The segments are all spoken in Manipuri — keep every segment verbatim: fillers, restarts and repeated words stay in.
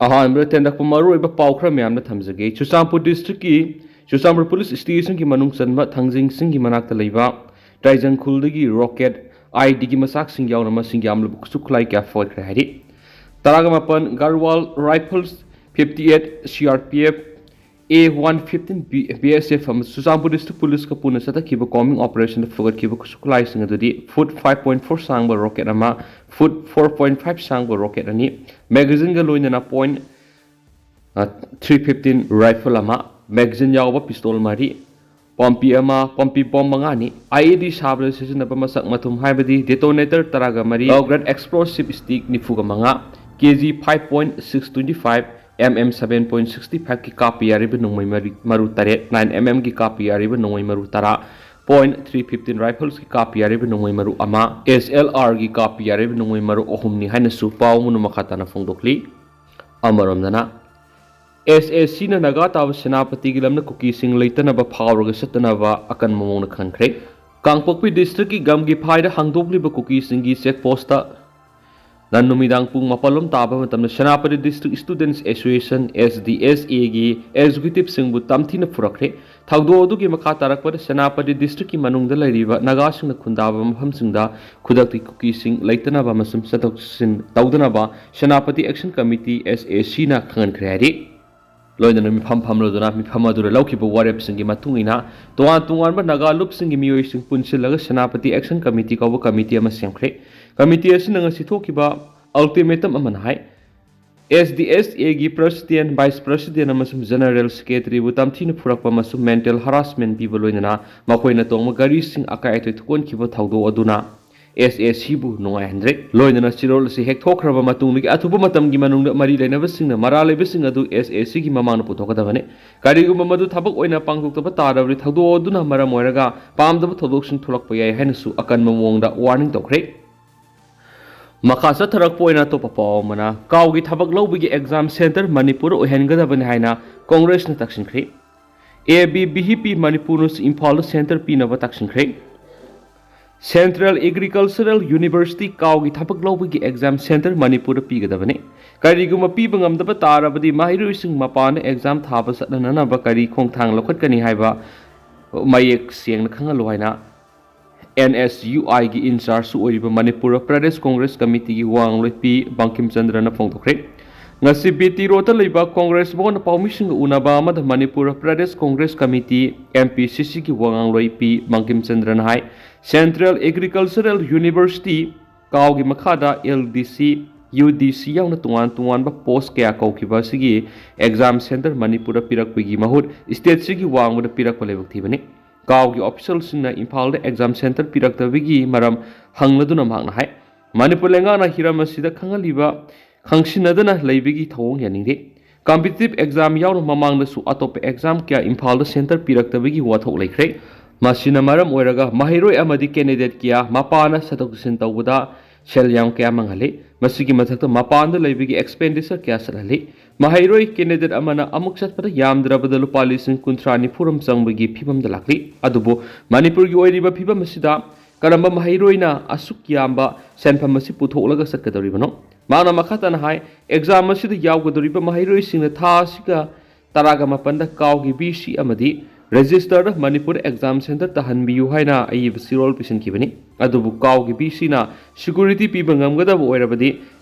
ꯑꯍꯥꯟꯕꯗ ꯊꯦꯡꯂꯛꯄ ꯃꯔꯨꯑꯣꯏꯕ ꯄꯥꯎ ꯈꯔ ꯃꯌꯥꯝꯅ ꯊꯝꯖꯒꯦ꯫ ꯆꯨꯔꯆꯥꯟꯄꯨꯔ ꯗꯤꯁꯇ꯭ꯔꯤꯛꯀꯤ ꯆꯨꯔꯆꯥꯟꯄꯨꯔ ꯄꯨꯂꯤꯁ ꯁ꯭ꯇꯦꯁꯟꯒꯤ ꯃꯅꯨꯡ ꯆꯟꯕ ꯊꯥꯡꯖꯤꯡ ꯆꯤꯡꯒꯤ ꯃꯅꯥꯛꯇ ꯂꯩꯕ ꯇ꯭ꯔꯥꯏꯖꯪ ꯈꯨꯜꯗꯒꯤ ꯔꯣꯀꯦꯠ ꯑꯥꯏ ꯗꯤꯒꯤ ꯃꯆꯥꯛꯁꯤꯡ ꯌꯥꯎꯅ ꯃꯁꯤꯡ ꯌꯥꯝꯂꯕ ꯈꯨꯠꯁꯨ ꯈꯨꯠꯂꯥꯏ ꯀꯌꯥ ꯐꯥꯒꯠꯈ꯭ꯔꯦ ꯍꯥꯏꯔꯤ꯫ ꯇꯔꯥꯒ ꯃꯥꯄꯟ Garhwal rifles fifty eight C R P F A one fifteen B S F ꯑꯃꯁꯨꯡ ꯆꯨꯔꯆꯥꯟꯄꯨꯔ ꯗꯤꯁꯇ꯭ꯔꯤꯛ ꯄꯨꯂꯤꯁꯀ ꯄꯨꯟꯅ ꯆꯠꯊꯈꯤꯕ ꯀꯣꯝꯕꯤꯡ ꯑꯣꯄꯔꯦꯁꯟꯗ ꯐꯨꯒꯠꯈꯤꯕ ꯈꯨꯠꯁꯨ ꯈꯨꯠꯂꯥꯏꯁꯤꯡ ꯑꯗꯨꯗꯤ ꯐꯨꯠ ꯐꯥꯏꯚ ꯄꯣꯏꯟꯠ ꯐꯣꯔ ꯁꯥꯡꯕ ꯔꯣꯀꯦꯠ ꯑꯃ, ꯐꯨꯠ ꯐꯣꯔ ꯄꯣꯏꯟꯠ ꯐꯥꯏꯚ ꯁꯥꯡꯕ ꯔꯣꯀꯦꯠ ꯑꯅꯤ, ꯃꯦꯒꯥꯖꯤꯟꯒ ꯂꯣꯏꯅꯅ ꯄꯣꯏꯟꯠ ꯊ꯭ꯔꯤ ꯐꯤꯐꯇꯤꯟ ꯔꯥꯏꯐꯜ ꯑꯃ, ꯃꯦꯒꯥꯖꯤꯟ ꯌꯥꯎꯕ ꯄꯤꯁꯇꯣꯜ ꯃꯔꯤ, ꯄꯣꯝꯄꯤ ꯑꯃ, ꯄꯣꯝꯄꯤ ꯕꯣꯝ ꯃꯉꯥꯅꯤ, ꯑꯥꯏ ꯏ ꯗꯤ ꯁꯥꯕꯗ ꯁꯤꯖꯤꯟꯅꯕ ꯃꯁꯛ ꯃꯊꯨꯝ ꯍꯥꯏꯕꯗꯤ ꯗꯦꯇꯣꯅꯦꯇꯔ ꯇꯔꯥꯒ ꯃꯔꯤ, ꯂꯣ ꯒ꯭ꯔꯦꯗ ꯑꯦꯛꯁꯄ꯭ꯂꯣꯁꯤꯞ ꯁ꯭ꯇꯤꯛ ꯅꯤꯐꯨꯒ ꯃꯉꯥ, K G five point six twenty five, M M seven point sixty ꯐꯥꯏꯚꯀꯤ ꯀꯥꯞꯄ ꯌꯥꯔꯤꯕ ꯅꯣꯡꯃꯩ ꯃꯔꯤ, ꯃꯔꯨ ꯇꯔꯦꯠ, ꯅꯥꯏꯟ ꯑꯦꯝ ꯑꯦꯝꯒꯤ ꯀꯥꯞꯄ ꯌꯥꯔꯤꯕ ꯅꯣꯡꯃꯩ ꯃꯔꯨ ꯇꯔꯥ, ꯄꯣꯏꯟꯠ ꯊ꯭ꯔꯤ ꯐꯤꯐꯇꯤꯟ ꯔꯥꯏꯐꯜꯁꯀꯤ ꯀꯥꯞꯄ ꯌꯥꯔꯤꯕ ꯅꯣꯡꯃꯩ ꯃꯔꯨ ꯑꯃ, ꯑꯦꯁ ꯑꯦꯜ ꯑꯥꯔꯒꯤ ꯀꯥꯞꯄ ꯌꯥꯔꯤꯕ ꯅꯣꯡꯃꯩ ꯃꯔꯨ ꯑꯍꯨꯝꯅꯤ ꯍꯥꯏꯅꯁꯨ ꯄꯥꯎ ꯑꯃꯅ ꯃꯈꯥ ꯇꯥꯅ ꯐꯣꯡꯗꯣꯛꯂꯤ꯫ ꯑꯃꯔꯣꯝꯗꯅ, ꯑꯦꯁ ꯑꯦ ꯁꯤꯅ ꯅꯥꯒꯥ ꯇꯥꯕ ꯁꯦꯅꯥꯄꯇꯤꯒꯤ ꯂꯝꯅ ꯀꯨꯀꯤꯁꯤꯡ ꯂꯩꯇꯅꯕ ꯐꯥꯎꯔꯒ ꯆꯠꯇꯅꯕ ꯑꯀꯟꯕ ꯃꯑꯣꯡꯗ ꯈꯪꯈ꯭ꯔꯦ꯫ ꯀꯥꯡꯄꯣꯛꯄꯤ ꯗꯤꯁꯇ꯭ꯔꯤꯛꯀꯤ ꯒꯝꯒꯤ ꯐꯥꯏꯗ ꯍꯥꯡꯗꯣꯛꯂꯤꯕ ꯀꯨꯀꯤꯁꯤꯡꯒꯤ ꯆꯦꯛ ꯄꯣꯁꯇ ꯅ ꯅꯨꯃꯤꯗꯥꯡ ꯄꯨꯡ ꯃꯥꯄꯜ ꯂꯣꯝ ꯇꯥꯕ ꯃꯇꯝꯗ Senapati district students association, S D S ꯑꯦꯒꯤ ꯑꯦꯛꯖꯤꯀ꯭ꯌꯨꯇꯤꯕꯁꯤꯡꯕꯨ ꯇꯝꯊꯤꯅ ꯐꯨꯔꯛꯈ꯭ꯔꯦ꯫ ꯊꯧꯗꯣꯛ ꯑꯗꯨꯒꯤ ꯃꯈꯥ ꯇꯥꯔꯛꯄꯗ ꯁꯦꯅꯥꯄꯇꯤ ꯗꯤꯁꯇ꯭ꯔꯤꯛꯀꯤ ꯃꯅꯨꯡꯗ ꯂꯩꯔꯤꯕ ꯅꯥꯒꯥꯁꯤꯡꯅ ꯈꯨꯟꯗꯥꯕ ꯃꯐꯝꯁꯤꯡꯗ ꯈꯨꯗꯛꯇꯤ ꯀꯨꯀꯤꯁꯤꯡ ꯂꯩꯇꯅꯕ ꯑꯃꯁꯨꯡ ꯆꯠꯊꯣꯛ ꯆꯠꯁꯤꯟ ꯇꯧꯗꯅꯕ ꯁꯦꯅꯥꯄꯇꯤ ꯑꯦꯛꯁꯟ ꯀꯃꯤꯇꯤ, ꯑꯦꯁ ꯑꯦ ꯁꯤꯅ ꯈꯪꯍꯟꯈ꯭ꯔꯦ ꯍꯥꯏꯔꯤ꯫ ꯂꯣꯏꯅꯅ ꯃꯤꯐꯝ ꯐꯝꯂꯗꯨꯅ ꯃꯤꯐꯝ ꯑꯗꯨꯗ ꯂꯧꯈꯤꯕ ꯋꯥꯔꯦꯞꯁꯤꯡꯒꯤ ꯃꯇꯨꯡ ꯏꯟꯅ ꯇꯣꯉꯥꯟ ꯇꯣꯉꯥꯟꯕ ꯅꯥꯒꯥ ꯂꯨꯞꯁꯤꯡꯒꯤ ꯃꯤꯑꯣꯏꯁꯤꯡ ꯄꯨꯟꯁꯤꯜꯂꯒ ꯁꯦꯅꯥꯄꯇꯤ ꯑꯦꯛꯁꯟ ꯀꯃꯤꯇꯤ ꯀꯧꯕ ꯀꯃꯤꯇꯤ ꯑꯃ ꯁꯦꯝꯈ꯭ꯔꯦ꯫ ꯀꯃꯤꯇꯤ ꯑꯁꯤꯅ ꯉꯁꯤ ꯊꯣꯛꯈꯤꯕ ꯑꯜꯇꯤꯃꯦꯇꯝ ꯑꯃꯅ ꯍꯥꯏ, ꯑꯦꯁ ꯗꯤ ꯑꯦꯁ ꯑꯦꯒꯤ ꯄ꯭ꯔꯁꯤꯗꯦꯟꯠ, ꯚꯥꯏꯁ ꯄ꯭ꯔꯁꯤꯗꯦꯟꯠ ꯑꯃꯁꯨꯡ ꯖꯦꯅꯔꯦꯜ ꯁꯦꯀ꯭ꯔꯦꯇꯔꯤꯕꯨ ꯇꯝꯊꯤꯅ ꯐꯨꯔꯛꯄ ꯑꯃꯁꯨꯡ ꯃꯦꯟꯇꯦꯜ ꯍꯔꯥꯁꯃꯦꯟꯠ ꯄꯤꯕ ꯂꯣꯏꯅꯅ ꯃꯈꯣꯏꯅ ꯇꯣꯡꯕ ꯒꯥꯔꯤꯁꯤꯡ ꯑꯀꯥꯏ ꯑꯇꯣꯏ ꯊꯣꯛꯍꯟꯈꯤꯕ ꯊꯧꯗꯣꯛ ꯑꯗꯨꯅ ꯑꯦꯁ ꯑꯦ ꯁꯤꯕꯨ ꯅꯨꯡꯉꯥꯏꯍꯟꯗ꯭ꯔꯦ꯫ ꯂꯣꯏꯅꯅ ꯆꯦꯔꯣꯜ ꯑꯁꯤ ꯍꯦꯛ ꯊꯣꯛꯈ꯭ꯔꯕ ꯃꯇꯨꯡꯗꯒꯤ ꯑꯊꯨꯕ ꯃꯇꯝꯒꯤ ꯃꯅꯨꯡꯗ ꯃꯔꯤ ꯂꯩꯅꯕꯁꯤꯡꯅ ꯃꯔꯥꯜ ꯂꯩꯕꯁꯤꯡ ꯑꯗꯨ ꯑꯦꯁ ꯑꯦ ꯁꯤꯒꯤ ꯃꯃꯥꯡꯗ ꯄꯨꯊꯣꯛꯀꯗꯕꯅꯤ꯫ ꯀꯔꯤꯒꯨꯝꯕ ꯃꯗꯨ ꯊꯕꯛ ꯑꯣꯏꯅ ꯄꯥꯡꯊꯣꯛꯇꯕ ꯇꯥꯔꯕꯗꯤ ꯊꯧꯗꯣꯛ ꯑꯗꯨꯅ ꯃꯔꯝ ꯑꯣꯏꯔꯒ ꯄꯥꯝꯗꯕ ꯊꯧꯗꯣꯛꯁꯤꯡ ꯊꯣꯛꯂꯛꯄ ꯌꯥꯏ ꯍꯥꯏꯅꯁꯨ ꯑꯀꯟꯕ ꯃꯑꯣꯡꯗ ꯋꯥꯔꯅꯤꯡ ꯇꯧꯈ꯭ꯔꯦ꯫ ꯃꯈꯥ ꯆꯠꯊꯔꯛꯄ ꯑꯣꯏꯅ ꯑꯇꯣꯞꯄ ꯄꯥꯎ ꯑꯃꯅ, ꯀꯥꯎꯒꯤ ꯊꯕꯛ ꯂꯧꯕꯒꯤ ꯑꯦꯛꯖꯥꯝ ꯁꯦꯟꯇꯔ ꯃꯅꯤꯄꯨꯔ ꯑꯣꯏꯍꯟꯒꯗꯕꯅꯤ ꯍꯥꯏꯅ ꯀꯣꯡꯒ꯭ꯔꯦꯁꯅ ꯇꯛꯁꯤꯟꯈ꯭ꯔꯦ꯫ ꯑꯦ ꯕꯤ ꯚꯤ ꯍꯤ ꯄꯤ ꯃꯅꯤꯄꯨꯔꯅꯁꯨ ꯏꯝꯐꯥꯜꯗ ꯁꯦꯟꯇꯔ ꯄꯤꯅꯕ ꯇꯛꯁꯤꯟꯈ꯭ꯔꯦ꯫ ꯁꯦꯟꯇ꯭ꯔꯦꯜ ꯑꯦꯒ꯭ꯔꯤꯀꯜꯆꯔꯦꯜ ꯌꯨꯅꯤꯚꯔꯁꯤꯇꯤ ꯀꯥꯎꯒꯤ ꯊꯕꯛ ꯂꯧꯕꯒꯤ ꯑꯦꯛꯖꯥꯝ ꯁꯦꯟꯇꯔ ꯃꯅꯤꯄꯨꯔꯗ ꯄꯤꯒꯗꯕꯅꯤ꯫ ꯀꯔꯤꯒꯨꯝꯕ ꯄꯤꯕ ꯉꯝꯗꯕ ꯇꯥꯔꯕꯗꯤ ꯃꯍꯩꯔꯣꯏꯁꯤꯡ ꯃꯄꯥꯟꯗ ꯑꯦꯛꯖꯥꯝ ꯊꯥꯕ ꯆꯠꯅꯅꯕ ꯀꯔꯤ ꯈꯣꯡꯊꯥꯡ ꯂꯧꯈꯠꯀꯅꯤ ꯍꯥꯏꯕ ꯃꯌꯦꯛ ꯁꯦꯡꯅ ꯈꯪꯍꯜꯂꯨ ꯍꯥꯏꯅ ꯑꯦꯟ ꯑꯦꯁ ꯌꯨ ꯑꯥꯏꯒꯤ ꯏꯟꯆꯥꯔꯖꯁꯨ ꯑꯣꯏꯔꯤꯕ ꯃꯅꯤꯄꯨꯔ ꯄ꯭ꯔꯗꯦꯁ ꯀꯣꯡꯒ꯭ꯔꯦꯁ ꯀꯃꯤꯇꯤꯒꯤ ꯋꯥ ꯉꯥꯡꯂꯣꯏ ꯄꯤ ꯕꯪꯀꯤꯝ ꯆꯟꯗ꯭ꯔꯅ ꯐꯣꯡꯗꯣꯛꯈ꯭ꯔꯦ꯫ ꯉꯁꯤ ꯕꯤ ꯇꯤ ꯔꯣꯗꯇ ꯂꯩꯕ ꯀꯣꯡꯒ꯭ꯔꯦꯁ ꯚꯕꯟꯗ ꯄꯥꯎꯃꯤꯁꯤꯡꯒ ꯎꯅꯕ ꯑꯃꯗ Manipur Pradesh Congress committee, M P ꯁꯤ ꯁꯤꯒꯤ ꯋꯥ ꯉꯥꯡꯂꯣꯏ ꯄꯤ ꯕꯪꯀꯤꯝ ꯆꯟꯗ꯭ꯔꯅ ꯍꯥꯏ, ꯁꯦꯟꯇ꯭ꯔꯦꯜ ꯑꯦꯒ꯭ꯔꯤꯀꯜꯆꯔꯦꯜ ꯌꯨꯅꯤꯚꯔꯁꯤꯇꯤ, ꯀꯥꯎꯒꯤ ꯃꯈꯥꯗ ꯑꯦꯜ ꯗꯤ ꯁꯤ, ꯌꯨ ꯗꯤ ꯁꯤ ꯌꯥꯎꯅ ꯇꯣꯉꯥꯟ ꯇꯣꯉꯥꯟꯕ ꯄꯣꯁ ꯀꯌꯥ ꯀꯧꯈꯤꯕ ꯑꯁꯤꯒꯤ ꯑꯦꯛꯖꯥꯝ ꯁꯦꯟꯇꯔ ꯃꯅꯤꯄꯨꯔꯗ ꯄꯤꯔꯛꯄꯒꯤ ꯃꯍꯨꯠ ꯁ꯭ꯇꯦꯠꯁꯤꯒꯤ ꯋꯥꯡꯃꯗ ꯄꯤꯔꯛꯄ ꯂꯥꯏꯕꯛ ꯊꯤꯕꯅꯤ꯫ ꯀꯥꯎꯒꯤ ꯑꯣꯐꯤꯁꯤꯌꯦꯜꯁꯤꯡꯅ ꯏꯝꯐꯥꯜꯗ ꯑꯦꯛꯖꯥꯝ ꯁꯦꯟꯇꯔ ꯄꯤꯔꯛꯇꯕꯒꯤ ꯃꯔꯝ ꯍꯪꯂꯗꯨꯅ ꯃꯍꯥꯛꯅ ꯍꯥꯏ, ꯃꯅꯤꯄꯨꯔ ꯂꯩꯉꯥꯛꯅ ꯍꯤꯔꯝ ꯑꯁꯤꯗ ꯈꯪꯍꯜꯂꯤꯕ ꯈꯪꯁꯤꯟꯅꯗꯅ ꯂꯩꯕꯒꯤ ꯊꯧꯑꯣꯡ ꯌꯥꯅꯤꯡꯗꯦ꯫ ꯀꯝꯄꯤꯇꯤꯇꯤꯚ ꯑꯦꯛꯖꯥꯝ ꯌꯥꯎꯅ ꯃꯃꯥꯡꯗꯁꯨ ꯑꯇꯣꯞꯄ ꯑꯦꯛꯖꯥꯝ ꯀꯌꯥ ꯏꯝꯐꯥꯜꯗ ꯁꯦꯟꯇꯔ ꯄꯤꯔꯛꯇꯕꯒꯤ ꯋꯥꯊꯣꯛ ꯂꯩꯈ꯭ꯔꯦ꯫ ꯃꯁꯤꯅ ꯃꯔꯝ ꯑꯣꯏꯔꯒ ꯃꯍꯩꯔꯣꯏ ꯑꯃꯗꯤ ꯀꯦꯟꯗꯤꯗꯦꯠ ꯀꯌꯥ ꯃꯄꯥꯟꯅ ꯆꯠꯊꯣꯛ ꯆꯠꯁꯤꯟ ꯇꯧꯕꯗ ꯁꯦꯜ ꯌꯥꯝ ꯀꯌꯥ ꯃꯥꯡꯍꯜꯂꯤ꯫ ꯃꯁꯤꯒꯤ ꯃꯊꯛꯇ ꯃꯄꯥꯟꯗ ꯂꯩꯕꯒꯤ ꯑꯦꯛꯁꯄꯦꯟꯗꯤꯆꯔ ꯀꯌꯥ ꯆꯠꯍꯜꯂꯤ꯫ ꯃꯍꯩꯔꯣꯏ ꯀꯦꯟꯗꯤꯗꯦꯠ ꯑꯃꯅ ꯑꯃꯨꯛ ꯆꯠꯄꯗ ꯌꯥꯝꯗ꯭ꯔꯕꯗ ꯂꯨꯄꯥ ꯂꯤꯁꯤꯡ ꯀꯨꯟꯊ꯭ꯔꯥ ꯅꯤꯐꯨꯔꯣꯝ ꯆꯪꯕꯒꯤ ꯐꯤꯕꯝꯗ ꯂꯥꯛꯂꯤ꯫ ꯑꯗꯨꯕꯨ ꯃꯅꯤꯄꯨꯔꯒꯤ ꯑꯣꯏꯔꯤꯕ ꯐꯤꯕꯝ ꯑꯁꯤꯗ ꯀꯔꯝꯕ ꯃꯍꯩꯔꯣꯏꯅ ꯑꯁꯨꯛ ꯌꯥꯝꯕ ꯁꯦꯟꯐꯝ ꯑꯁꯤ ꯄꯨꯊꯣꯛꯂꯒ ꯆꯠꯀꯗꯧꯔꯤꯕꯅꯣ? ꯃꯍꯥꯛꯅ ꯃꯈꯥ ꯇꯥꯅ ꯍꯥꯏ, ꯑꯦꯛꯖꯥꯝ ꯑꯁꯤꯗ ꯌꯥꯎꯒꯗꯧꯔꯤꯕ ꯃꯍꯩꯔꯣꯏꯁꯤꯡꯅ ꯊꯥ ꯑꯁꯤꯒ ꯇꯔꯥꯒ ꯃꯥꯄꯟꯗ ꯀꯥꯎꯒꯤ ꯕꯤ ꯁꯤ ꯑꯃꯗꯤ ꯔꯦꯖꯤꯁꯇꯔꯗ ꯃꯅꯤꯄꯨꯔ ꯑꯦꯛꯖꯥꯝ ꯁꯦꯟꯇꯔ ꯇꯥꯍꯟꯕꯤꯌꯨ ꯍꯥꯏꯅ ꯑꯏꯕ ꯆꯦꯔꯣꯜ ꯄꯤꯁꯤꯟꯈꯤꯕꯅꯤ꯫ ꯑꯗꯨꯕꯨ ꯀꯥꯎꯒꯤ ꯕꯤ ꯁꯤꯅ ꯁꯦꯀ꯭ꯌꯨꯔꯤꯇꯤ ꯄꯤꯕ ꯉꯝꯒꯗꯕ ꯑꯣꯏꯔꯕꯗꯤ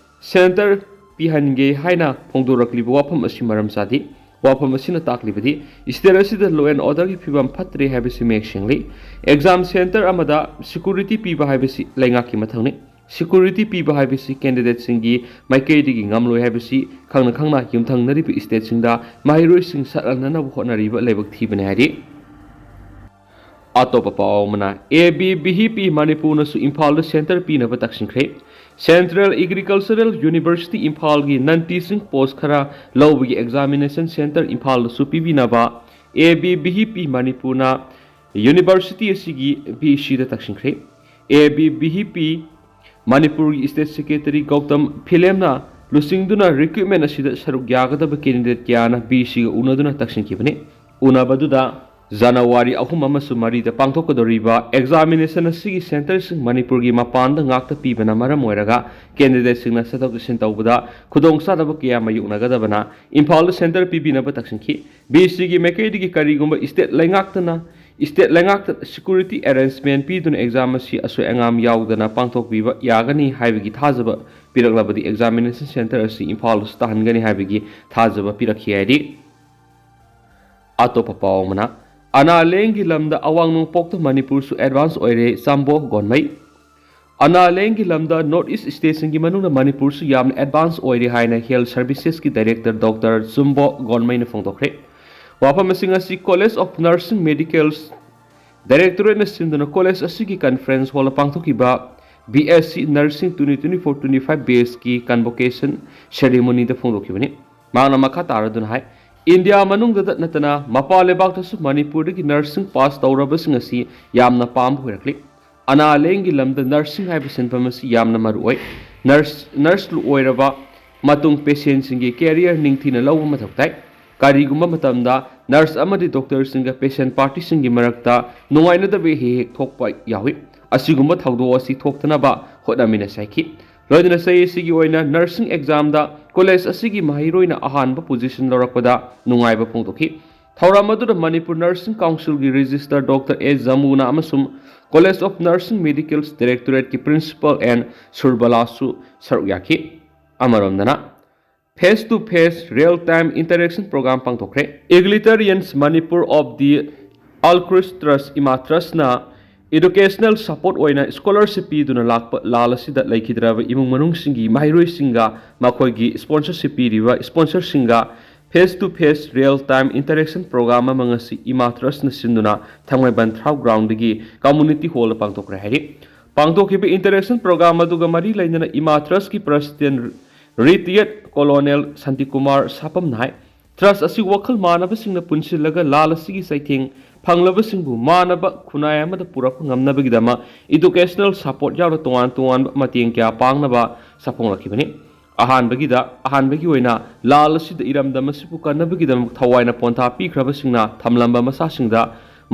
ꯁꯦꯟꯇꯔ ꯄꯤꯍꯟꯒꯦ ꯍꯥꯏꯅ ꯐꯣꯡꯗꯣꯔꯛꯂꯤꯕ ꯋꯥꯐꯝ ꯑꯁꯤ ꯃꯔꯝ ꯆꯥꯗꯦ꯫ ꯋꯥꯐꯝ ꯑꯁꯤꯅ ꯇꯥꯛꯂꯤꯕꯗꯤ ꯁ꯭ꯇꯦꯠ ꯑꯁꯤꯗ law and orderꯒꯤ ꯐꯤꯕꯝ ꯐꯠꯇ꯭ꯔꯦ ꯍꯥꯏꯕꯁꯤ ꯃꯌꯦꯛ ꯁꯦꯡꯂꯤ꯫ ꯑꯦꯛꯖꯥꯝ ꯁꯦꯟꯇꯔ ꯑꯃꯗ ꯁꯦꯀ꯭ꯌꯨꯔꯤꯇꯤ ꯄꯤꯕ ꯍꯥꯏꯕꯁꯤ ꯂꯩꯉꯥꯛꯀꯤ ꯃꯊꯧꯅꯤ꯫ ꯁꯦꯀ꯭ꯌꯨꯔꯤꯇꯤ ꯄꯤꯕ ꯍꯥꯏꯕꯁꯤ ꯀꯦꯟꯗꯤꯗꯦꯠꯁꯤꯡꯒꯤ ꯃꯥꯏꯀꯩꯗꯒꯤ ꯉꯝꯂꯣꯏ ꯍꯥꯏꯕꯁꯤ ꯈꯪꯅ ꯈꯪꯅ ꯌꯨꯝꯊꯪꯅꯔꯤꯕ ꯁ꯭ꯇꯦꯠꯁꯤꯡꯗ ꯃꯍꯩꯔꯣꯏꯁꯤꯡ ꯆꯠꯍꯟꯅꯅꯕ ꯍꯣꯠꯅꯔꯤꯕ ꯂꯥꯏꯕꯛ ꯊꯤꯕꯅꯤ ꯍꯥꯏꯔꯤ꯫ ꯑꯇꯣꯞꯄ ꯄꯥꯎ ꯑꯃꯅ, ꯑꯦ ꯕꯤ ꯚꯤ ꯄꯤ ꯃꯅꯤꯄꯨꯔꯅꯁꯨ ꯏꯝꯐꯥꯜꯗ ꯁꯦꯟꯇꯔ ꯄꯤꯅꯕ ꯇꯛꯁꯤꯟꯈ꯭ꯔꯦ꯫ ꯁꯦꯟꯇ꯭ꯔꯦꯜ ꯑꯦꯒ꯭ꯔꯤꯀꯜꯆꯔꯦꯜ ꯌꯨꯅꯤꯚꯔꯁꯤꯇꯤ ꯏꯝꯐꯥꯜꯒꯤ ꯅꯟ ꯇꯤꯆꯤꯡ ꯄꯣꯁ ꯈꯔ ꯂꯧꯕꯒꯤ ꯑꯦꯛꯖꯥꯃꯤꯅꯦꯁꯟ ꯁꯦꯟꯇꯔ ꯏꯝꯐꯥꯜꯗꯁꯨ ꯄꯤꯕꯤꯅꯕ ꯑꯦ ꯕꯤ ꯚꯤ ꯄꯤ ꯃꯅꯤꯄꯨꯔꯅ ꯌꯨꯅꯤꯚꯔꯁꯤꯇꯤ ꯑꯁꯤꯒꯤ ꯚꯤ ꯁꯤꯗ ꯇꯛꯁꯤꯟꯈ꯭ꯔꯦ꯫ ꯑꯦ ꯕꯤ ꯚꯤ ꯄꯤ ꯃꯅꯤꯄꯨꯔꯒꯤ ꯁ꯭ꯇꯦꯠ ꯁꯦꯀ꯭ꯔꯦꯇꯔꯤ ꯒꯧꯇꯝ ꯐꯤꯂꯦꯝꯅ ꯂꯨꯆꯤꯡꯗꯨꯅ ꯔꯤꯀ꯭ꯔꯨꯠꯃꯦꯟ ꯑꯁꯤꯗ ꯁꯔꯨꯛ ꯌꯥꯒꯗꯕ ꯀꯦꯟꯗꯤꯗꯦꯠ ꯀꯌꯥꯅ ꯚꯤ ꯁꯤꯒ ꯎꯅꯗꯨꯅ ꯇꯛꯁꯤꯟꯈꯤꯕꯅꯤ꯫ ꯎꯅꯕꯗꯨꯗ ꯖꯅꯋꯥꯔꯤ ꯑꯍꯨꯝ ꯑꯃꯁꯨꯡ ꯃꯔꯤꯗ ꯄꯥꯡꯊꯣꯛꯀꯗꯧꯔꯤꯕ ꯑꯦꯛꯖꯥꯃꯤꯅꯦꯁꯟ ꯑꯁꯤꯒꯤ ꯁꯦꯟꯇꯔꯁꯤꯡ ꯃꯅꯤꯄꯨꯔꯒꯤ ꯃꯄꯥꯟꯗ ꯉꯥꯛꯇ ꯄꯤꯕꯅ ꯃꯔꯝ ꯑꯣꯏꯔꯒ ꯀꯦꯟꯗꯤꯗꯦꯠꯁꯤꯡꯅ ꯆꯠꯊꯣꯛ ꯆꯠꯁꯤꯟ ꯇꯧꯕꯗ ꯈꯨꯗꯣꯡꯆꯥꯗꯕ ꯀꯌꯥ ꯃꯥꯌꯣꯛꯅꯒꯗꯕꯅ ꯏꯝꯐꯥꯜꯗ ꯁꯦꯟꯇꯔ ꯄꯤꯕꯤꯅꯕ ꯇꯛꯁꯤꯟꯈꯤ꯫ ꯕꯤ ꯁꯤꯒꯤ ꯃꯥꯏꯀꯩꯗꯒꯤ ꯀꯔꯤꯒꯨꯝꯕ ꯏꯁꯇꯦꯠ ꯂꯩꯉꯥꯛꯇꯅ ꯏꯁꯇꯦꯠ ꯂꯩꯉꯥꯛꯇ ꯁꯦꯀ꯭ꯌꯨꯔꯤꯇꯤ ꯑꯦꯔꯦꯟꯖꯃꯦꯟ ꯄꯤꯗꯨꯅ ꯑꯦꯛꯖꯥꯝ ꯑꯁꯤ ꯑꯁꯣꯏ ꯑꯉꯥꯝ ꯌꯥꯎꯗꯅ ꯄꯥꯡꯊꯣꯛꯄꯤꯕ ꯌꯥꯒꯅꯤ ꯍꯥꯏꯕꯒꯤ ꯊꯥꯖꯕ ꯄꯤꯔꯛꯂꯕꯗꯤ ꯑꯦꯛꯖꯥꯃꯤꯅꯦꯁꯟ ꯁꯦꯟꯇꯔ ꯑꯁꯤ ꯏꯝꯐꯥꯜꯗꯁꯨ ꯇꯥꯍꯟꯒꯅꯤ ꯍꯥꯏꯕꯒꯤ ꯊꯥꯖꯕ ꯄꯤꯔꯛꯈꯤ ꯍꯥꯏꯔꯤ꯫ ꯑꯇꯣꯞꯄ ꯄꯥꯎ ꯑꯃꯅ, ꯑꯅꯥ ꯂꯥꯌꯦꯡꯒꯤ ꯂꯝꯗ ꯑꯋꯥꯡ ꯅꯣꯡꯄꯣꯛꯇ ꯃꯅꯤꯄꯨꯔꯁꯨ ꯑꯦꯗꯚꯥꯟꯁ ꯑꯣꯏꯔꯦ, ꯆꯥꯝꯕꯣ ꯒꯣꯟꯃꯩ꯫ ꯑꯅꯥ ꯂꯥꯌꯦꯡꯒꯤ ꯂꯝꯗ ꯅꯣꯔꯠ ꯏꯁ ꯁ꯭ꯇꯦꯠꯁꯤꯡꯒꯤ ꯃꯅꯨꯡꯗ ꯃꯅꯤꯄꯨꯔꯁꯨ ꯌꯥꯝꯅ ꯑꯦꯗꯚꯥꯟꯁ ꯑꯣꯏꯔꯦ ꯍꯥꯏꯅ ꯍꯦꯜꯊ ꯁꯔꯚꯤꯁꯦꯁꯀꯤ ꯗꯥꯏꯔꯦꯛꯇꯔ ꯗꯣꯛꯇꯔ ꯆꯨꯝꯕꯣ ꯒꯣꯟꯃꯩꯅ ꯐꯣꯡꯗꯣꯛꯈ꯭ꯔꯦ꯫ ꯋꯥꯐꯝ ꯑꯁꯤꯡ ꯑꯁꯤ ꯀꯣꯂꯦꯖ ꯑꯣꯐ ꯅꯔꯁꯤꯡ ꯃꯦꯗꯤꯀꯦꯜ ꯗꯥꯏꯔꯦꯛꯇꯣꯔꯦꯠꯅ ꯁꯤꯟꯗꯨꯅ ꯀꯣꯂꯦꯖ ꯑꯁꯤꯒꯤ ꯀꯟꯐꯔꯦꯟꯁ ꯍꯣꯜꯗ ꯄꯥꯡꯊꯣꯛꯈꯤꯕ B S C nursing twenty twenty four twenty five ꯕꯦꯁꯀꯤ ꯀꯟꯚꯣꯀꯦꯁꯟ ꯁꯦꯔꯦꯃꯣꯅꯤꯗ ꯐꯣꯡꯗꯣꯛꯈꯤꯕꯅꯤ꯫ ꯃꯍꯥꯛꯅ ꯃꯈꯥ ꯇꯥꯔꯗꯨꯅ ꯍꯥꯏ, ꯏꯟꯗꯤꯌꯥ ꯃꯅꯨꯡꯗꯇ ꯅꯠꯇꯅ ꯃꯄꯥꯟ ꯂꯩꯕꯥꯛꯇꯁꯨ ꯃꯅꯤꯄꯨꯔꯗꯒꯤ ꯅꯔꯁꯤꯡ ꯄꯥꯁ ꯇꯧꯔꯕꯁꯤꯡ ꯑꯁꯤ ꯌꯥꯝꯅ ꯄꯥꯝꯕ ꯑꯣꯏꯔꯛꯂꯤ꯫ ꯑꯅꯥ ꯂꯥꯌꯦꯡꯒꯤ ꯂꯝꯗ ꯅꯔꯁꯤꯡ ꯍꯥꯏꯕ ꯁꯤꯟꯐꯝ ꯑꯁꯤ ꯌꯥꯝꯅ ꯃꯔꯨ ꯑꯣꯏ꯫ ꯅꯔꯁ, ꯅꯔꯁ ꯑꯣꯏꯔꯕ ꯃꯇꯨꯡ ꯄꯦꯁꯦꯟꯁꯤꯡꯒꯤ ꯀꯦꯔꯤꯌꯔ ꯅꯤꯡꯊꯤꯅ ꯂꯧꯕ ꯃꯊꯧ ꯇꯥꯏ꯫ ꯀꯔꯤꯒꯨꯝꯕ ꯃꯇꯝꯗ ꯅꯔꯁ ꯑꯃꯗꯤ ꯗꯣꯛꯇꯔꯁꯤꯡꯒ ꯄꯦꯁꯦꯟ ꯄꯥꯔꯇꯤꯁꯤꯡꯒꯤ ꯃꯔꯛꯇ ꯅꯨꯡꯉꯥꯏꯅꯗꯕ ꯍꯦꯛ ꯍꯦꯛ ꯊꯣꯛꯄ ꯌꯥꯎꯏ꯫ ꯑꯁꯤꯒꯨꯝꯕ ꯊꯧꯗꯣꯛ ꯑꯁꯤ ꯊꯣꯛꯇꯅꯕ ꯍꯣꯠꯅꯃꯤꯟꯅꯁꯤ ꯍꯥꯏꯈꯤ꯫ ꯂꯣꯏꯅꯅ ꯆꯍꯤ ꯑꯁꯤꯒꯤ ꯑꯣꯏꯅ ꯅꯔꯁꯤꯡ ꯑꯦꯛꯖꯥꯝꯗ ꯀꯣꯂꯦꯖ ꯑꯁꯤꯒꯤ ꯃꯍꯩꯔꯣꯏꯅ ꯑꯍꯥꯟꯕ ꯄꯣꯖꯤꯁꯟ ꯂꯧꯔꯛꯄꯗ ꯅꯨꯡꯉꯥꯏꯕ ꯐꯣꯡꯗꯣꯛꯈꯤ꯫ ꯊꯧꯔꯝ ꯑꯗꯨꯗ ꯃꯅꯤꯄꯨꯔ ꯅꯔꯁꯤꯡ ꯀꯥꯎꯟꯁꯤꯜꯒꯤ ꯔꯦꯖꯤꯁꯇꯔ ꯗꯣꯛꯇꯔ ꯑꯦ ꯖꯃꯨꯅꯥ ꯑꯃꯁꯨꯡ ꯀꯣꯂꯦꯖ ꯑꯣꯐ ꯅꯔꯁꯤꯡ ꯃꯦꯗꯤꯀꯦꯜ ꯗꯥꯏꯔꯦꯛꯇꯣꯔꯦꯠꯀꯤ ꯄ꯭ꯔꯤꯟꯁꯤꯄꯥꯜ ꯑꯦꯟ ꯁꯨꯔꯕꯂꯥꯁꯨ ꯁꯔꯨꯛ ꯌꯥꯈꯤ꯫ ꯑꯃꯔꯣꯝꯗꯅ, face to face real time interaction program ꯄꯥꯡꯊꯣꯛꯈ꯭ꯔꯦ꯫ Egalitarians Manipur of the Altruist Trust, ꯏꯃꯥ ꯇ꯭ꯔꯁꯅ ꯏꯗꯨꯀꯦꯁꯅꯦꯜ ꯁꯄꯣꯔꯠ ꯑꯣꯏꯅ ꯁ꯭ꯀꯣꯂꯔꯁꯤꯞ ꯄꯤꯗꯨꯅ ꯂꯥꯛꯄ ꯂꯥꯜ ꯑꯁꯤꯗ ꯂꯩꯈꯤꯗ꯭ꯔꯕ ꯏꯃꯨꯡ ꯃꯅꯨꯡꯁꯤꯡꯒꯤ ꯃꯍꯩꯔꯣꯏꯁꯤꯡꯒ ꯃꯈꯣꯏꯒꯤ ꯁ꯭ꯄꯣꯟꯁꯔꯁꯤꯞ ꯄꯤꯔꯤꯕ ꯁ꯭ꯄꯣꯟꯁꯔꯁꯤꯡꯒ face to face real time interaction program ꯑꯃ ꯉꯁꯤ ꯏꯃꯥ ꯇ꯭ꯔꯁꯅ ꯁꯤꯟꯗꯨꯅ ꯊꯥꯡꯃꯩꯕꯟ ꯊ꯭ꯔꯥꯎ ꯒ꯭ꯔꯥꯎꯟꯗꯒꯤ ꯀꯝꯃꯨꯅꯤꯇꯤ ꯍꯣꯜꯗ ꯄꯥꯡꯊꯣꯛꯈ꯭ꯔꯦ ꯍꯥꯏꯔꯤ꯫ ꯄꯥꯡꯊꯣꯛꯈꯤꯕ interaction program ꯑꯗꯨꯒ ꯃꯔꯤ ꯂꯩꯅꯅ ꯏꯃꯥ ꯇ꯭ꯔꯁꯀꯤ ꯄ꯭ꯔꯁꯤꯗꯦꯟ ꯔꯤꯇꯤꯌꯔꯠ ꯀꯣꯂꯣꯅꯦꯜ ꯁꯥꯟꯇꯤꯀꯨꯃꯥꯔ ꯁꯥꯄꯝꯅ ꯍꯥꯏ, ꯇ꯭ꯔꯁ ꯑꯁꯤ ꯋꯥꯈꯜ ꯃꯥꯟꯅꯕꯁꯤꯡꯅ ꯄꯨꯟꯁꯤꯜꯂꯒ ꯂꯥꯜ ꯑꯁꯤꯒꯤ ꯆꯩꯊꯦꯡ ꯐꯪꯂꯕꯁꯤꯡꯕꯨ ꯃꯥꯟꯅꯕ ꯈꯨꯟꯅꯥꯏ ꯑꯃꯗ ꯄꯨꯔꯛꯄ ꯉꯝꯅꯕꯒꯤꯗꯃꯛ ꯏꯗꯨꯀꯦꯁꯅꯦꯜ ꯁꯄꯣꯔꯠ ꯌꯥꯎꯅ ꯇꯣꯉꯥꯟ ꯇꯣꯉꯥꯟꯕ ꯃꯇꯦꯡ ꯀꯌꯥ ꯄꯥꯡꯅꯕ ꯁꯛꯐꯣꯡꯂꯛꯈꯤꯕꯅꯤ꯫ ꯑꯍꯥꯟꯕꯒꯤꯗ ꯑꯍꯥꯟꯕꯒꯤ ꯑꯣꯏꯅ ꯂꯥꯜ ꯑꯁꯤꯗ ꯏꯔꯝꯗꯝ ꯑꯁꯤꯕꯨ ꯀꯟꯅꯕꯒꯤꯗꯃꯛ ꯊꯋꯥꯏꯅ ꯄꯣꯟꯊꯥ ꯄꯤꯈ꯭ꯔꯕꯁꯤꯡꯅ ꯊꯝꯂꯝꯕ ꯃꯆꯥꯁꯤꯡꯗ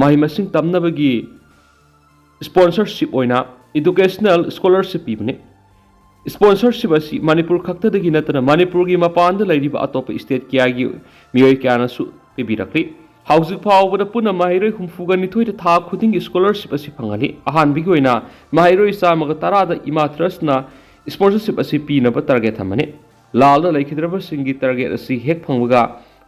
ꯃꯍꯩ ꯃꯁꯤꯡ ꯇꯝꯅꯕꯒꯤ ꯁ꯭ꯄꯣꯟꯁꯔꯁꯤꯞ ꯑꯣꯏꯅ ꯏꯗꯨꯀꯦꯁꯅꯦꯜ ꯁ꯭ꯀꯣꯂꯔꯁꯤꯞ ꯄꯤꯕꯅꯤ꯫ ꯁ꯭ꯄꯣꯟꯁꯔꯁꯤꯞ ꯑꯁꯤ ꯃꯅꯤꯄꯨꯔ ꯈꯛꯇꯗꯒꯤ ꯅꯠꯇꯅ ꯃꯅꯤꯄꯨꯔꯒꯤ ꯃꯄꯥꯟꯗ ꯂꯩꯔꯤꯕ ꯑꯇꯣꯞꯄ ꯁ꯭ꯇꯦꯠ ꯀꯌꯥꯒꯤ ꯃꯤꯑꯣꯏ ꯀꯌꯥꯅꯁꯨ ꯄꯤꯕꯤꯔꯛꯂꯤ꯫ ꯍꯧꯖꯤꯛ ꯐꯥꯎꯕꯗ ꯄꯨꯟꯅ ꯃꯍꯩꯔꯣꯏ ꯍꯨꯝꯐꯨꯒ ꯅꯤꯊꯣꯏꯗ ꯊꯥ ꯈꯨꯗꯤꯡꯒꯤ ꯁ꯭ꯀꯣꯂꯔꯁꯤꯞ ꯑꯁꯤ ꯐꯪꯍꯜꯂꯤ꯫ ꯑꯍꯥꯟꯕꯒꯤ ꯑꯣꯏꯅ ꯃꯍꯩꯔꯣꯏ ꯆꯥꯝꯃꯒ ꯇꯔꯥꯗ ꯏꯃꯥ ꯇ꯭ꯔꯁꯅ ꯁ꯭ꯄꯣꯟꯁꯔꯁꯤꯞ ꯑꯁꯤ ꯄꯤꯅꯕ ꯇꯥꯔꯒꯦꯠ ꯊꯝꯕꯅꯤ꯫ ꯂꯥꯜꯗ ꯂꯩꯈꯤꯗ꯭ꯔꯕꯁꯤꯡꯒꯤ ꯇꯥꯔꯒꯦꯠ ꯑꯁꯤ ꯍꯦꯛ ꯐꯪꯕꯒ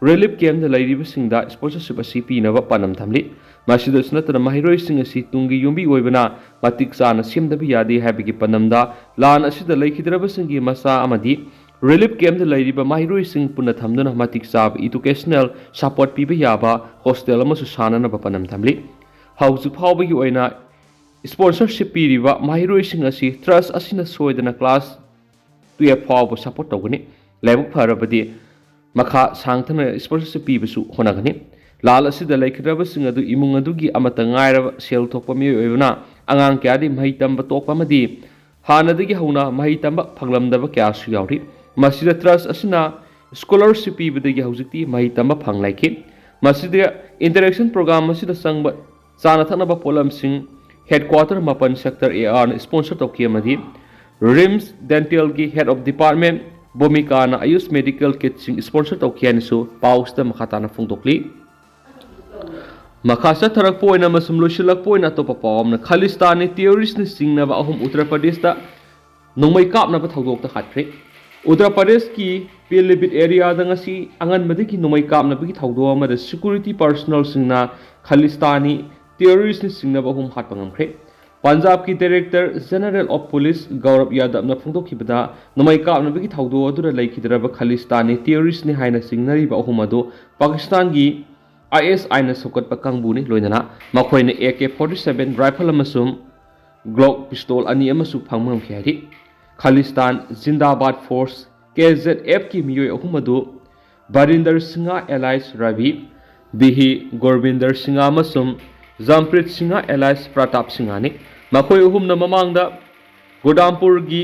ꯔꯤꯂꯤꯐ ꯀꯦꯝꯞꯇ ꯂꯩꯔꯤꯕꯁꯤꯡꯗ ꯁ꯭ꯄꯣꯟꯁꯔꯁꯤꯞ ꯑꯁꯤ ꯄꯤꯅꯕ ꯄꯥꯟꯗꯝ ꯊꯝꯂꯤ꯫ ꯃꯁꯤꯗꯁꯨ ꯅꯠꯇꯅ ꯃꯍꯩꯔꯣꯏꯁꯤꯡ ꯑꯁꯤ ꯇꯨꯡꯒꯤ ꯌꯨꯝꯕꯤ ꯑꯣꯏꯕꯅ ꯃꯇꯤꯛ ꯆꯥꯅ ꯁꯦꯝꯗꯕ ꯌꯥꯗꯦ ꯍꯥꯏꯕꯒꯤ ꯄꯥꯟꯗꯝꯗ ꯂꯥꯟ ꯑꯁꯤꯗ ꯂꯩꯈꯤꯗ꯭ꯔꯕꯁꯤꯡꯒꯤ ꯃꯆꯥ ꯑꯃꯗꯤ ꯔꯤꯂꯤꯐ ꯀꯦꯝꯞꯇ ꯂꯩꯔꯤꯕ ꯃꯍꯩꯔꯣꯏꯁꯤꯡ ꯄꯨꯟꯅ ꯊꯝꯗꯨꯅ ꯃꯇꯤꯛ ꯆꯥꯕ ꯏꯗꯨꯀꯦꯁꯅꯦꯜ ꯁꯄꯣꯔꯠ ꯄꯤꯕ ꯌꯥꯕ ꯍꯣꯁꯇꯦꯜ ꯑꯃꯁꯨ ꯁꯥꯅꯅꯕ ꯄꯥꯟꯗꯝ ꯊꯝꯂꯤ꯫ ꯍꯧꯖꯤꯛ ꯐꯥꯎꯕꯒꯤ ꯑꯣꯏꯅ ꯁ꯭ꯄꯣꯟꯁꯔꯁꯤꯞ ꯄꯤꯔꯤꯕ ꯃꯍꯩꯔꯣꯏꯁꯤꯡ ꯑꯁꯤ ꯇ꯭ꯔꯁ ꯑꯁꯤꯅ ꯁꯣꯏꯗꯅ ꯀ꯭ꯂꯥꯁ ꯇꯨꯌꯦꯜꯐ ꯐꯥꯎꯕ ꯁꯄꯣꯔꯠ ꯇꯧꯒꯅꯤ꯫ ꯂꯥꯏꯕꯛ ꯐꯔꯕꯗꯤ ꯃꯈꯥ ꯁꯥꯡꯊꯅ ꯁ꯭ꯄꯣꯟꯁꯔꯁꯤꯞ ꯄꯤꯕꯁꯨ ꯍꯣꯠꯅꯒꯅꯤ꯫ ꯂꯥꯜ ꯑꯁꯤꯗ ꯂꯩꯈꯤꯗ꯭ꯔꯕꯁꯤꯡ ꯑꯗꯨ ꯏꯃꯨꯡ ꯑꯗꯨꯒꯤ ꯑꯃꯠꯇ ꯉꯥꯏꯔꯕ ꯁꯦꯜ ꯊꯣꯛꯄ ꯃꯤꯑꯣꯏ ꯑꯣꯏꯕꯅ ꯑꯉꯥꯡ ꯀꯌꯥꯗꯤ ꯃꯍꯩ ꯇꯝꯕ ꯇꯣꯛꯄ ꯑꯃꯗꯤ ꯍꯥꯟꯅꯗꯒꯤ ꯍꯧꯅ ꯃꯍꯩ ꯇꯝꯕ ꯐꯪꯂꯝꯗꯕ ꯀꯌꯥꯁꯨ ꯌꯥꯎꯔꯤ꯫ ꯃꯁꯤꯗ ꯇ꯭ꯔꯁ ꯑꯁꯤꯅ ꯁ꯭ꯀꯣꯂꯔꯁꯤꯞ ꯄꯤꯕꯗꯒꯤ ꯍꯧꯖꯤꯛꯇꯤ ꯃꯍꯩ ꯇꯝꯕ ꯐꯪꯂꯛꯈꯤ꯫ ꯃꯁꯤꯗ ꯏꯟꯇꯔꯦꯛꯁꯟ ꯄ꯭ꯔꯣꯒ꯭ꯔꯥꯝ ꯑꯁꯤꯗ ꯆꯪꯕ ꯆꯥꯅ ꯊꯛꯅꯕ ꯄꯣꯠꯂꯝꯁꯤꯡ ꯍꯦꯗꯀ꯭ꯋꯥꯇꯔ ꯃꯥꯄꯟ ꯁꯦꯛꯇꯔ ꯑꯦ ꯑꯥꯔꯅ ꯁ꯭ꯄꯣꯟꯁꯔ ꯇꯧꯈꯤ ꯑꯃꯗꯤ ꯔꯤꯝꯁ ꯗꯦꯟꯇꯦꯜꯒꯤ ꯍꯦꯗ ꯑꯣꯐ ꯗꯤꯄꯥꯔꯠꯃꯦꯟ ꯕꯣꯃꯤꯀꯥꯅ ꯑꯌꯨꯁ ꯃꯦꯗꯤꯀꯦꯜ ꯀꯤꯠꯁꯤꯡ ꯁ꯭ꯄꯣꯟꯁꯔ ꯇꯧꯈꯤ ꯍꯥꯏꯅꯁꯨ ꯄꯥꯎꯁꯤꯗ ꯃꯈꯥ ꯇꯥꯅ ꯐꯣꯡꯗꯣꯛꯂꯤ꯫ ꯃꯈꯥ ꯆꯠꯊꯔꯛꯄ ꯑꯣꯏꯅ ꯑꯃꯁꯨꯡ ꯂꯣꯏꯁꯤꯜꯂꯛꯄ ꯑꯣꯏꯅ ꯑꯇꯣꯞꯄ ꯄꯥꯎ ꯑꯃꯅ ꯈꯥꯂꯤꯁꯇꯥꯅꯤ ꯇꯦꯔꯣꯔꯤꯁꯅ ꯆꯤꯡꯅꯕ ꯑꯍꯨꯝ ꯎꯠꯇꯔ ꯄ꯭ꯔꯗꯦꯁꯇ ꯅꯣꯡꯃꯩ ꯀꯥꯞꯅꯕ ꯊꯧꯗꯣꯛꯇ ꯍꯥꯠꯈ꯭ꯔꯦ꯫ ꯎꯠꯇꯔ ꯄ꯭ꯔꯗꯦꯁꯀꯤ ꯄꯤꯂꯤꯚꯤꯠ ꯑꯦꯔꯤꯌꯥꯗ ꯉꯁꯤ ꯑꯉꯟꯕꯗꯒꯤ ꯅꯣꯡꯃꯩ ꯀꯥꯞꯅꯕꯒꯤ ꯊꯧꯗꯣꯛ ꯑꯃꯗ ꯁꯦꯀ꯭ꯌꯨꯔꯤꯇꯤ ꯄꯔꯁꯣꯅꯦꯜꯁꯤꯡꯅ ꯈꯥꯂꯤꯁꯇꯥꯅꯤ ꯇꯦꯔꯣꯔꯤꯁꯅ ꯆꯤꯡꯅꯕ ꯑꯍꯨꯝ ꯍꯥꯠꯄ ꯉꯝꯈ꯭ꯔꯦ꯫ ꯄꯟꯖꯥꯕꯀꯤ ꯗꯥꯏꯔꯦꯛꯇꯔ ꯖꯦꯅꯔꯦꯜ ꯑꯣꯐ ꯄꯨꯂꯤꯁ ꯒꯧꯔꯕ ꯌꯥꯗꯕꯅ ꯐꯣꯡꯗꯣꯛꯈꯤꯕꯗ ꯅꯣꯡꯃꯩ ꯀꯥꯞꯅꯕꯒꯤ ꯊꯧꯗꯣꯛ ꯑꯗꯨꯗ ꯂꯩꯈꯤꯗ꯭ꯔꯕ ꯈꯥꯂꯤꯁꯇꯥꯅꯤ ꯇꯦꯔꯣꯔꯤꯁꯅꯤ ꯍꯥꯏꯅ ꯆꯤꯡꯅꯔꯤꯕ ꯑꯍꯨꯝ ꯑꯗꯨ ꯄꯥꯀꯤꯁꯇꯥꯟꯒꯤ ꯑꯥꯏ ꯑꯦꯁ ꯑꯥꯏꯅ ꯁꯧꯒꯠꯄ ꯀꯥꯡꯕꯨꯅꯤ꯫ ꯂꯣꯏꯅꯅ ꯃꯈꯣꯏꯅ A K forty seven rifle ꯑꯃꯁꯨꯡ ꯒ꯭ꯂꯣꯛ ꯄꯤꯁꯇꯣꯜ ꯑꯅꯤ ꯑꯃꯁꯨ ꯐꯪꯕ ꯉꯝꯈꯤ ꯍꯥꯏꯔꯤ꯫ ꯈꯥꯂꯤꯁꯇꯥꯟ ꯖꯤꯟꯗꯥꯕꯥꯗ ꯐꯣꯔꯁ, ꯀꯦ ꯖꯦꯗ ꯑꯦꯐꯀꯤ ꯃꯤꯑꯣꯏ ꯑꯍꯨꯝ ꯑꯗꯨ ꯕꯔꯤꯟꯗꯔ ꯁꯤꯡꯍ ꯑꯦꯂꯥꯏꯁ ꯔꯕꯤ, ꯕꯤꯍꯤ ꯒꯣꯔꯕꯤꯟꯗꯔ ꯁꯤꯡꯍ ꯑꯃꯁꯨꯡ ꯖꯝꯄ꯭ꯔꯤꯠ ꯁꯤꯡꯍ ꯑꯦꯂꯥꯏꯁ ꯄ꯭ꯔꯇꯥꯞ ꯁꯤꯡꯍꯅꯤ꯫ ꯃꯈꯣꯏ ꯑꯍꯨꯝꯅ ꯃꯃꯥꯡꯗ ꯒꯣꯗꯥꯝꯄꯨꯔꯒꯤ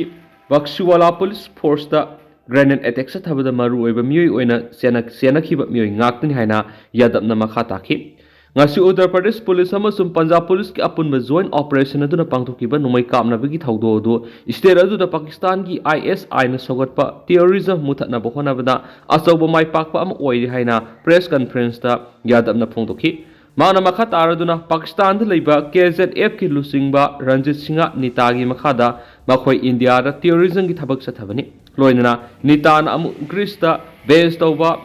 ꯕꯛꯁꯤꯋꯥꯂꯥ ꯄꯨꯂꯤꯁ ꯐꯣꯔꯁꯇ grenade attack ꯆꯠꯊꯕꯗ ꯃꯔꯨꯑꯣꯏꯕ ꯃꯤꯑꯣꯏ ꯑꯣꯏꯅ ꯆꯦꯟꯅ-, ꯆꯦꯟꯅꯈꯤꯕ ꯃꯤꯑꯣꯏ ꯉꯥꯛꯇꯅꯤ ꯍꯥꯏꯅ ꯌꯥꯗꯕꯅ ꯃꯈꯥ ꯇꯥꯈꯤ꯫ ꯉꯁꯤ ꯎꯠꯇꯔ ꯄ꯭ꯔꯗꯦꯁ ꯄꯨꯂꯤꯁ ꯑꯃꯁꯨꯡ ꯄꯟꯖꯥꯕ ꯄꯨꯂꯤꯁꯀꯤ ꯑꯄꯨꯟꯕ joint operation ꯑꯗꯨꯅ ꯄꯥꯡꯊꯣꯛꯈꯤꯕ ꯅꯣꯡꯃꯩ ꯀꯥꯞꯅꯕꯒꯤ ꯊꯧꯗꯣꯛ ꯑꯗꯨ state ꯑꯗꯨꯗ ꯄꯥꯀꯤꯁꯇꯥꯟꯒꯤ ISIꯅ ꯁꯧꯒꯠꯄ terrorism ꯃꯨꯊꯠꯅꯕ ꯍꯣꯠꯅꯕꯗ ꯑꯆꯧꯕ ꯃꯥꯏ ꯄꯥꯛꯄ ꯑꯃ ꯑꯣꯏꯔꯤ ꯍꯥꯏꯅ press conferenceꯇ ꯌꯥꯗꯕꯅ ꯐꯣꯡꯗꯣꯛꯈꯤ꯫ ꯃꯍꯥꯛꯅ ꯃꯈꯥ ꯇꯥꯔꯗꯨꯅ ꯄꯥꯀꯤꯁꯇꯥꯟꯗ ꯂꯩꯕ KZFꯀꯤ ꯂꯨꯆꯤꯡꯕ ꯔꯟꯖꯤꯠ ꯁꯤꯡꯍ ꯅꯤꯇꯥꯒꯤ ꯃꯈꯥꯗ ꯃꯈꯣꯏ ꯏꯟꯗꯤꯌꯥꯗ terrorismꯒꯤ ꯊꯕꯛ ꯆꯠꯊꯕꯅꯤ꯫ ꯂꯣꯏꯅꯅ ꯅꯤꯇꯥꯅ ꯑꯃꯨꯛ ꯒ꯭ꯔꯤꯁꯇ base ꯇꯧꯕ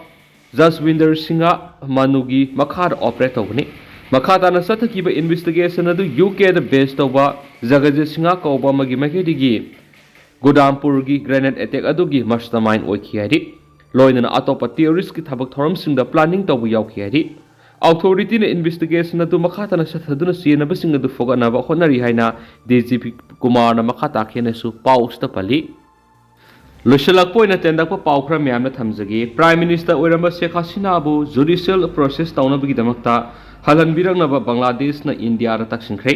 ꯖꯁꯋꯤꯟꯗꯔ ꯁꯤꯡꯍ ꯃꯅꯨꯒꯤ ꯃꯈꯥꯗ operate ꯇꯧꯕꯅꯤ꯫ ꯃꯈꯥ ꯇꯥꯅ ꯆꯠꯊꯈꯤꯕ investigation ꯑꯗꯨ UKꯗ base ꯇꯧꯕ ꯖꯒꯖꯤꯠ ꯁꯤꯡꯍ ꯀꯧꯕ ꯑꯃꯒꯤ ꯃꯥꯏꯀꯩꯗꯒꯤ ꯒꯨꯗꯥꯝꯄꯨꯔꯒꯤ grenade attack ꯑꯗꯨꯒꯤ mastermind ꯑꯣꯏꯈꯤ ꯍꯥꯏꯔꯤ꯫ ꯂꯣꯏꯅꯅ ꯑꯇꯣꯞꯄ terroristꯀꯤ ꯊꯕꯛ ꯊꯧꯔꯝꯁꯤꯡꯗ planning ꯇꯧꯕ ꯌꯥꯎꯈꯤ ꯍꯥꯏꯔꯤ꯫ Authorityꯅ investigation ꯑꯗꯨ ꯃꯈꯥ ꯇꯥꯅ ꯆꯠꯊꯗꯨꯅ ꯆꯦꯟꯅꯕꯁꯤꯡ ꯑꯗꯨ ꯐꯒꯠꯅꯕ ꯍꯣꯠꯅꯔꯤ ꯍꯥꯏꯅ DGP ꯀꯨꯃꯥꯔꯅ ꯃꯈꯥ ꯇꯥꯈꯤ ꯍꯥꯏꯅꯁꯨ ꯄꯥꯎꯁꯤꯗ ꯄꯜꯂꯤ꯫ ꯂꯣꯏꯁꯤꯜꯂꯛꯄ ꯑꯣꯏꯅ ꯇꯦꯟꯇꯛꯄ ꯄꯥꯎ ꯈꯔ ꯃꯌꯥꯝꯅ ꯊꯝꯖꯒꯦ꯫ Prime Minister ꯑꯣꯏꯔꯝꯕ ꯁꯦꯈ ꯍꯁꯤꯅꯥꯕꯨ judicial process ꯇꯧꯅꯕꯒꯤꯗꯃꯛꯇ ꯍꯜꯍꯟꯕꯤꯔꯛꯅꯕ ꯕꯪꯒ꯭ꯂꯥꯗꯦꯁꯅ ꯏꯟꯗꯤꯌꯥꯗ ꯇꯛꯁꯤꯟꯈ꯭ꯔꯦ꯫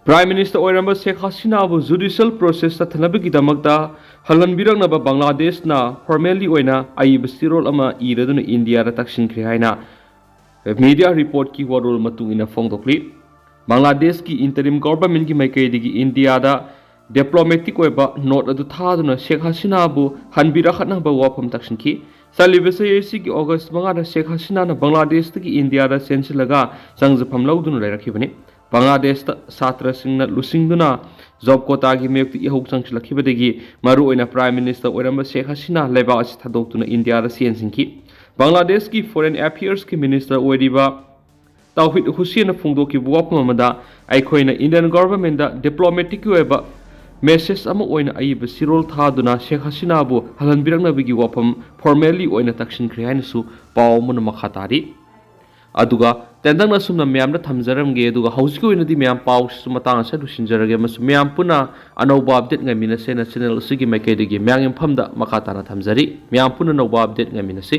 Prime Minister ꯑꯣꯏꯔꯝꯕ ꯁꯦꯈ ꯍꯁꯤꯅꯥꯕꯨ judicial process ꯆꯠꯊꯅꯕꯒꯤꯗꯃꯛꯇ ꯍꯜꯍꯟꯕꯤꯔꯛꯅꯕ ꯕꯪꯒ꯭ꯂꯥꯗꯦꯁꯅ formally ꯑꯣꯏꯅ ꯑꯏꯕ ꯆꯦꯔꯣꯜ ꯑꯃ ꯏꯔꯗꯨꯅ ꯏꯟꯗꯤꯌꯥꯗ ꯇꯛꯁꯤꯟꯈ꯭ꯔꯦ ꯍꯥꯏꯅ media reportꯀꯤ ꯋꯥꯔꯣꯜ ꯃꯇꯨꯡ ꯏꯟꯅ ꯐꯣꯡꯗꯣꯛꯂꯤ꯫ ꯕꯪꯒ꯭ꯂꯥꯗꯦꯁꯀꯤ interim governmentꯀꯤ ꯃꯥꯏꯀꯩꯗꯒꯤ ꯏꯟꯗꯤꯌꯥꯗ diplomatic ꯑꯣꯏꯕ note ꯑꯗꯨ ꯊꯥꯗꯨꯅ ꯁꯦꯈ ꯍꯁꯤꯅꯥꯕꯨ ꯍꯟꯕꯤꯔꯛꯅꯕ ꯋꯥꯐꯝ ꯇꯛꯁꯤꯟꯈꯤ꯫ ꯆꯠꯂꯤꯕ ꯆꯍꯤ ꯑꯁꯤꯒꯤ ꯑꯣꯒꯁ ꯃꯉꯥꯗ ꯁꯦꯈ ꯍꯁꯤꯅꯥꯅ ꯕꯪꯒ꯭ꯂꯥꯗꯦꯁꯇꯒꯤ ꯏꯟꯗꯤꯌꯥꯗ ꯆꯦꯟꯁꯤꯜꯂꯒ ꯆꯪꯖꯐꯝ ꯂꯧꯗꯨꯅ ꯂꯩꯔꯛꯈꯤꯕꯅꯤ꯫ ꯕꯪꯒ꯭ꯂꯥꯗꯦꯁꯇ ꯁꯥꯇ꯭ꯔꯁꯤꯡꯅ ꯂꯨꯆꯤꯡꯗꯨꯅ job quotaꯒꯤ ꯃꯥꯌꯣꯛꯇ ꯏꯍꯧ ꯆꯪꯁꯤꯜꯂꯛꯈꯤꯕꯗꯒꯤ ꯃꯔꯨꯑꯣꯏꯅ Prime Minister ꯑꯣꯏꯔꯝꯕ ꯁꯦꯈ ꯍꯁꯤꯅꯥ ꯂꯩꯕꯥꯛ ꯑꯁꯤ ꯊꯥꯗꯣꯛꯇꯨꯅ ꯏꯟꯗꯤꯌꯥꯗ ꯆꯦꯟꯁꯤꯟꯈꯤ꯫ ꯕꯪꯒ꯭ꯂꯥꯗꯦꯁꯀꯤ Foreign Affairsꯀꯤ Minister ꯑꯣꯏꯔꯤꯕ ꯇꯧꯍꯤꯗ ꯍꯨꯁꯦꯟꯅ ꯐꯣꯡꯗꯣꯛꯈꯤꯕ ꯋꯥꯐꯝ ꯑꯃꯗ, ꯑꯩꯈꯣꯏꯅ Indian governmentꯇ diplomaticꯀꯤ ꯑꯣꯏꯕ message ꯑꯃ ꯑꯣꯏꯅ ꯑꯏꯕ ꯆꯦꯔꯣꯜ ꯊꯥꯗꯨꯅ ꯁꯦꯈ ꯍꯁꯤꯅꯥꯕꯨ ꯍꯜꯍꯟꯕꯤꯔꯛꯅꯕꯒꯤ ꯋꯥꯐꯝ formally ꯑꯣꯏꯅ ꯇꯛꯁꯤꯟꯈ꯭ꯔꯦ ꯍꯥꯏꯅꯁꯨ ꯄꯥꯎ ꯑꯃꯅ ꯃꯈꯥ ꯇꯥꯔꯤ꯫ ꯑꯗꯨꯒ ꯇꯦꯟꯇꯛꯅ ꯑꯁꯨꯝꯅ ꯃꯌꯥꯝꯗ ꯊꯝꯖꯔꯝꯒꯦ꯫ ꯑꯗꯨꯒ ꯍꯧꯖꯤꯛꯀꯤ ꯑꯣꯏꯅꯗꯤ ꯃꯌꯥꯝ ꯄꯥꯎꯁꯤꯁꯨ ꯃꯇꯥꯡ ꯑꯁꯤꯗ ꯂꯣꯏꯁꯤꯟꯖꯔꯒꯦ ꯑꯃꯁꯨꯡ ꯃꯌꯥꯝ ꯄꯨꯟꯅ ꯑꯅꯧꯕ update ꯉꯥꯏꯃꯤꯟꯅꯁꯦꯅ channel ꯑꯁꯤꯒꯤ ꯃꯥꯏꯀꯩꯗꯒꯤ ꯃꯌꯥꯝꯒꯤ ꯃꯐꯝꯗ ꯃꯈꯥ ꯇꯥꯅ ꯊꯝꯖꯔꯤ꯫ ꯃꯌꯥꯝ ꯄꯨꯟꯅ ꯑꯅꯧꯕ update ꯉꯥꯏꯃꯤꯟꯅꯁꯤ꯫